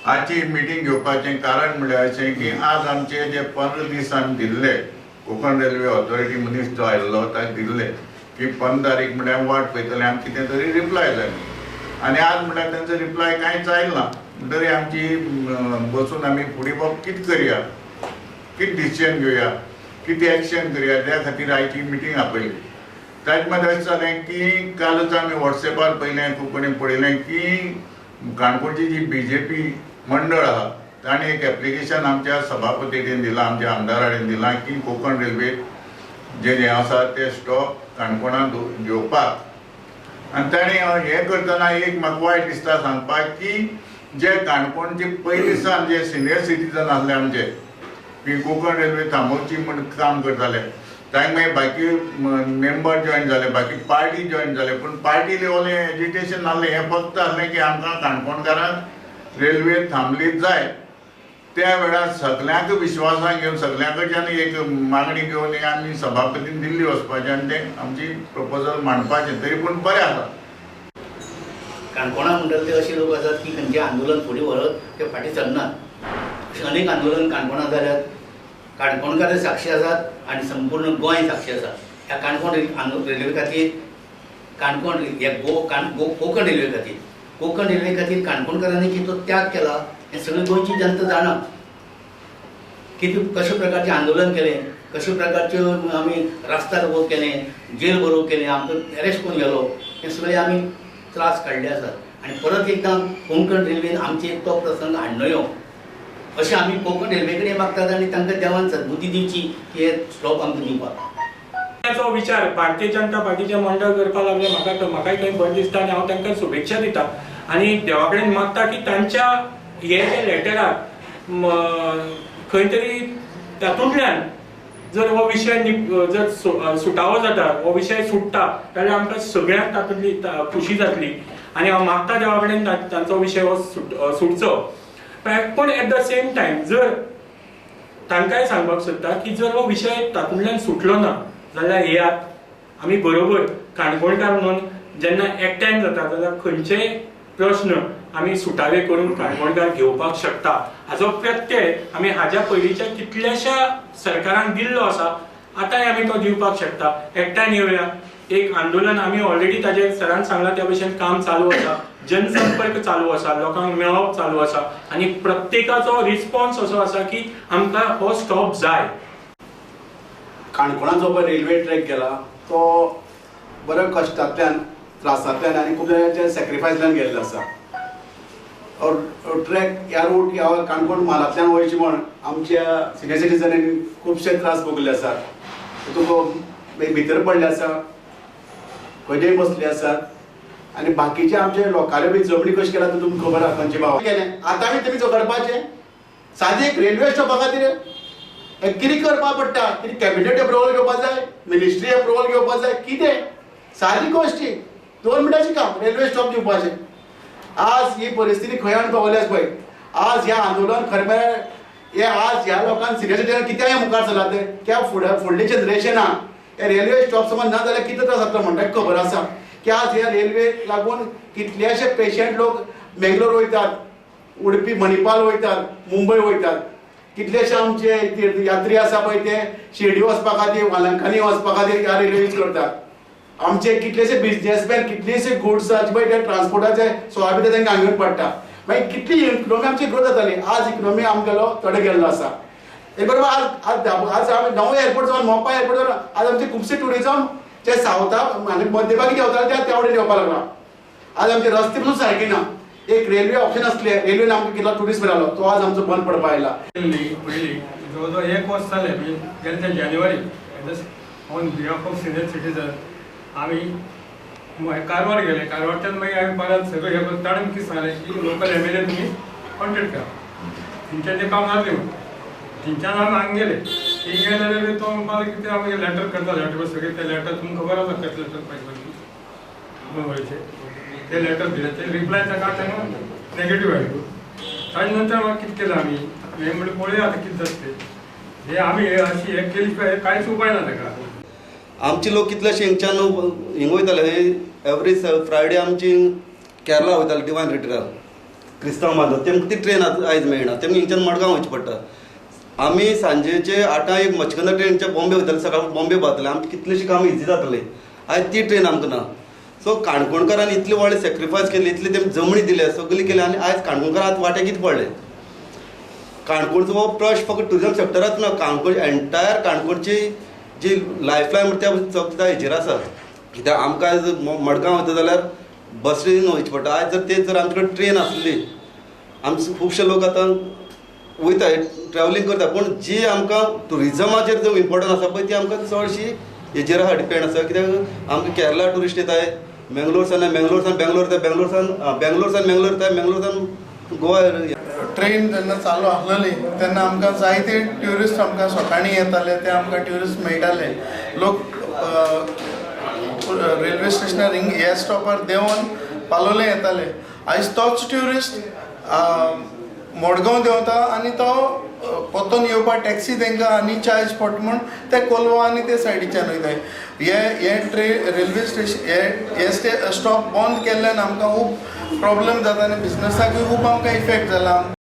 आजची मिटींग घेवपाचें कारण म्हणल्यार अशें की आज आमचे जे 15 दीस आमी दिल्ले कोंकण रेल्वे ऑथॉरिटी मनीस जो आयिल्लो ताका दिल्ले की 15 तारीख म्हळ्यार वाट पळयतले आमी कितें तरी रिप्लाय जाय आनी आज म्हळ्यार तांचो रिप्लाय कांयच आयलो ना. म्हणटरी आमची बसून आमी फुडें बाब कितें करया, कितें डिसिजन घेवया, कितें एक्शन करया, त्या खातीर आयची मिटींग आपयली. ताजे मात अशें जालें की कालच आमी वॉट्सॅपार पळयलें, खूब कडेन पळयलें की काणकोणची जी बीजेपी मंडळ आहा ताणें एक एप्लिकेशन आमच्या सभापती कडेन दिलां, आमच्या आमदारा कडेन दिलां की कोंकण रेल्वे जे हें आसा ते स्टॉप काणकोणांत घेवपाक. आनी ताणें हें करतना एक म्हाका वायट दिसता सांगपाक की जे काणकोणचे पयलीं सावन जे सिनियर सिटीजन आसले आमचे की कोंकण रेल्वे थांबोवची म्हूण काम करताले, तांकां मागीर बाकी मेंबर जॉयन जाले, बाकी पार्टी जॉयन जाले, पूण पार्टी लेवल हें एजिटेशन नासलें. हें फक्त आसलें की आमकां काणकोणकारांक रेल्वे थांबली जाय. त्या वेळार सगल्यांक विश्वासान घेवन सगल्यां कडच्यान एक मागणी घेवन आमी सभापतीन दिल्ली वचपाचें आनी तें आमची प्रपोजल मांडपाचें. तरी पूण बरें आसा. काणकोणा म्हणटात ते अशे लोक आसात की खंयचें आंदोलन फुडें व्हरत ते फाटीं सरनात. अशें अनेक आंदोलन काणकोणां जाल्यात, काणकोणकार साक्षी आसात आनी संपूर्ण गोंय साक्षी आसा. ह्या काणकोण रेल्वे खातीर, काणकोण ह्या कोंकण रेल्वे खातीर, कोंकण रेल्वे खातीर काणकोणकारांनी कितलो त्याग केला हें सगळें गोंयची जनता जाणा. कितें कशे प्रकारचें आंदोलन केलें, कशे प्रकारच्यो आमी रस्ता रोको केलें, जेल भरो केलें, आमकां अरेस्ट करून गेलो, हें सगळें आमी त्रास काडले आसात. आनी परत एकदां कोंकण रेल्वेन आमचेर तो प्रसंग हाडनयो अशें आमी कोंकण रेल्वे कडेन मागतात आनी तांकां देवान सद्बुद्धी दिवची की हे स्टॉप आमकां दिवपाक. ताचो विचार भारतीय जनता पार्टीचें मंडळ करपाक लागलें, म्हाकाय थंय बरें दिसता आनी हांव तांकां शुभेच्छा दिता आनी देवा कडेन मागता की तांच्या हे जे लेटराक खंय तरी तातूंतल्यान जर हो विशय जर सुटावो जाता, हो विशय सुट्टा जाल्यार आमकां सगळ्यांक तातूंतली खुशी जातली आनी हांव मागता देवा कडेन तांचो विशय हो सुटचो. पूण एट the same time जर तांकांय सांगपाक सोदता की जर हो विशय तातूंतल्यान सुटलो ना जाल्यार येयात आमी बरोबर काणकोणकार म्हणून जेन्ना एकठांय जाता जाल्यार खंयचेय प्रश्न आमी सुटावे करून काणकोणकार घेवपाक शकता हाजो प्रत्यय आमी हाज्या पयलींच्या कितल्याश्या सरकारांक दिल्लो आसा, आतांय आमी तो दिवपाक शकता. एकठांय येवया, एक आंदोलन आमी ऑलरेडी ताजेर सरान सांगलां त्या भशेन काम चालू आसा, जनसंपर्क चालू आसा, लोकांक मेळप चालू आसा आनी प्रत्येकाचो रिस्पॉन्स असो आसा की आमकां हो स्टॉप जाय. काणकोणाचो पळय रेल्वे ट्रॅक गेला तो बऱ्या कश्टांतल्यान, त्रासांतल्यान आनी खूब जाणांच्या सॅक्रिफायसल्यान गेल्लो आसा. ट्रॅक ह्या रूट ह्या काणकोण म्हालांतल्यान वयचे म्हण आमच्या सिनियर सिटीजनांनी खुबशे त्रास भोगले आसात. तितूंत भितर पडले आसा, खंयचेय बसले आसात आनी बाकीचे आमचे लोकांले बी जमनी कशी केला ते तुमकां खबर आसा. खंयचे भाव केलें आतां बी तुमी झगडपाचें सादी एक रेल्वे स्टॉपा खातीर कितें करपाक पडटा, कितें कॅबिनेट अप्रुवल घेवपाक जाय, मिनिस्ट्री अप्रुवल घेवपाक जाय, कितें सादी गोश्टी 2 मिनटाचें काम रेल्वे स्टॉप दिवपाचें. आज ही परिस्थिती खंय हाडून पावयल्या पळय. आज ह्या आंदोलन खरें म्हळ्यार हे आज ह्या लोकांक सिनियर सिटीजन कित्याक मुखार सरला तें कित्याक फुडें फुडले जनरेशनाक हे रेल्वे स्टॉप समज ना जाल्यार कितें त्रास जातलो म्हणटा खबर आसा की आज ह्या रेल्वेक लागून कितलेशे पेशंट लोक मेंगलोर वयतात, उडपी मणिपाल वयतात, मुंबय वयतात. कितलेशे आमचे यात्री आसा पळय ते शिर्डी वचपा खातीर, वालंकानी वचपा खातीर ह्या रेल्वे यूज करतात. आमचे कितलेशे बिजनेसमॅन, कितलेशे गुड्स पळय ते ट्रान्सपोर्टाचे सोवा भितर तांकां हांगा पडटा. मागीर कितली इकनॉमी आमची ग्रोथ जाताली, आज इकनॉमी आमगेलो थोडे गेल्लो आसा. ते बरोबर आज आज आज आमी नवो एअरपोर्ट जावन मोपा एअरपोर्ट जावन आज आमचे खुबशे ट्युरिजम जे सावथा आनी मध्यभागी देंवताले त्या वटेन येवपाक लागला. आज आमचे रस्ते पसून सारके ना. एक रेल्वे ऑप्शन आसले, रेल्वेन आमकां कितलो ट्युरिस्ट मेळालो तो आज आमचो बंद पडपा आयला. पयलीं जवळ जवळ 1 वर्स जालें, म्हणजे गेले ते जानेवारी on behalf of senior citizen आमी कारवार गेले. कारवारच्यान मागीर आमी परत सगळें हे ताणें कितें सांगलें की लोकल एम एल ए तुमी कॉन्टेक्ट करा, थंयच्यान तें काम जातलें म्हणून. थंयच्यान आमी हांगा गेले. थंय गेले जाल्यार तो म्हणपाक कितें आमी लॅटर करता, लॅटर सगळें तें लॅटर तुमकां खबर आसा कसलें लॅटर पाहिजे मुंबयचें ते लॅटर दिलें, ते रिप्लाय ताका तांकां नेगेटीव आयलो. ताजे नंतर मागीर कितें केलें आमी हें म्हणलें पळोवया आतां कितें जाता तें. हे आमी अशी हें केली शिवाय कांयच उपाय ना ताका. आमचे लोक कितलेशे हिंगच्यान हिंग वयताले, एवरी फ्रायडे आमची केरला वयताले डिवायन रिट्रीटाक. क्रिस्तांव बांदव तेमकां ती ट्रेन आयज मेळना, तेमकां हिंगच्यान मडगांव वयचें पडटा. आमी सांजेचे 8 एक मचकंदा ट्रेनच्या बॉम्बे वयताले, सकाळ बॉम्बे पावतले, आमची कितलीशीं कामां इजी जातली. आयज ती ट्रेन आमकां ना. सो काणकोणकारांनी इतले व्हडले सॅक्रिफायस केले, इतले तेमी जमणी दिले, सगळी केले आनी आयज काणकोणकार आतां वाट्याक कितें पडले. काणकोणचो हो प्रश्न फक्त ट्युरिजम सेक्टराच ना, काणकोण एंटायर काणकोणची जी लायफ लायन म्हणटा त्या सगळ्या हेजेर आसा. कित्याक आमकां आयज मडगांव वयता जाल्यार बसीन वयचें पडटा. आयज जर तेच जर आमचे कडेन ट्रेन आसली, आमचे खुबशे लोक आतां वयता ट्रॅवलिंग करता, पूण जी आमकां ट्युरिजमाचेर जो इम्पोर्टंट आसा पळय ती आमकां चडशी हेजेर आसा, डिपेंड आसा. कित्याक आमकां केरला ट्युरिस्ट येताय, मेंगलोर सान मेंगलोर सान बेंगलोर येता, बेंगलोर सान बेंगलोर सान मेंगलोर येता, मेंगलोर सान गोवा. ट्रेन जेन्ना चालू आसलेली तेन्ना आमकां जायते ट्युरिस्ट आमकां सकाळीं येताले, ते आमकां ट्युरिस्ट मेळटाले. लोक रेल्वे स्टेशनार हिंग ह्या स्टॉपार देंवन पालोलें येताले. आयज तोच ट्युरिस्ट मडगांव देंवता आनी तो परतून येवपाक टॅक्सी तांकां आनी चार्ज पडटा म्हूण ते कोलवा आनी ते सायडीच्यान वयताय. हे हे ट्रे रेल्वे स्टेशन हे हे स्टॉप बंद केल्ल्यान आमकां खूब प्रॉब्लम जाता आनी बिजनसाकूय खूब आमकां इफेक्ट जाला.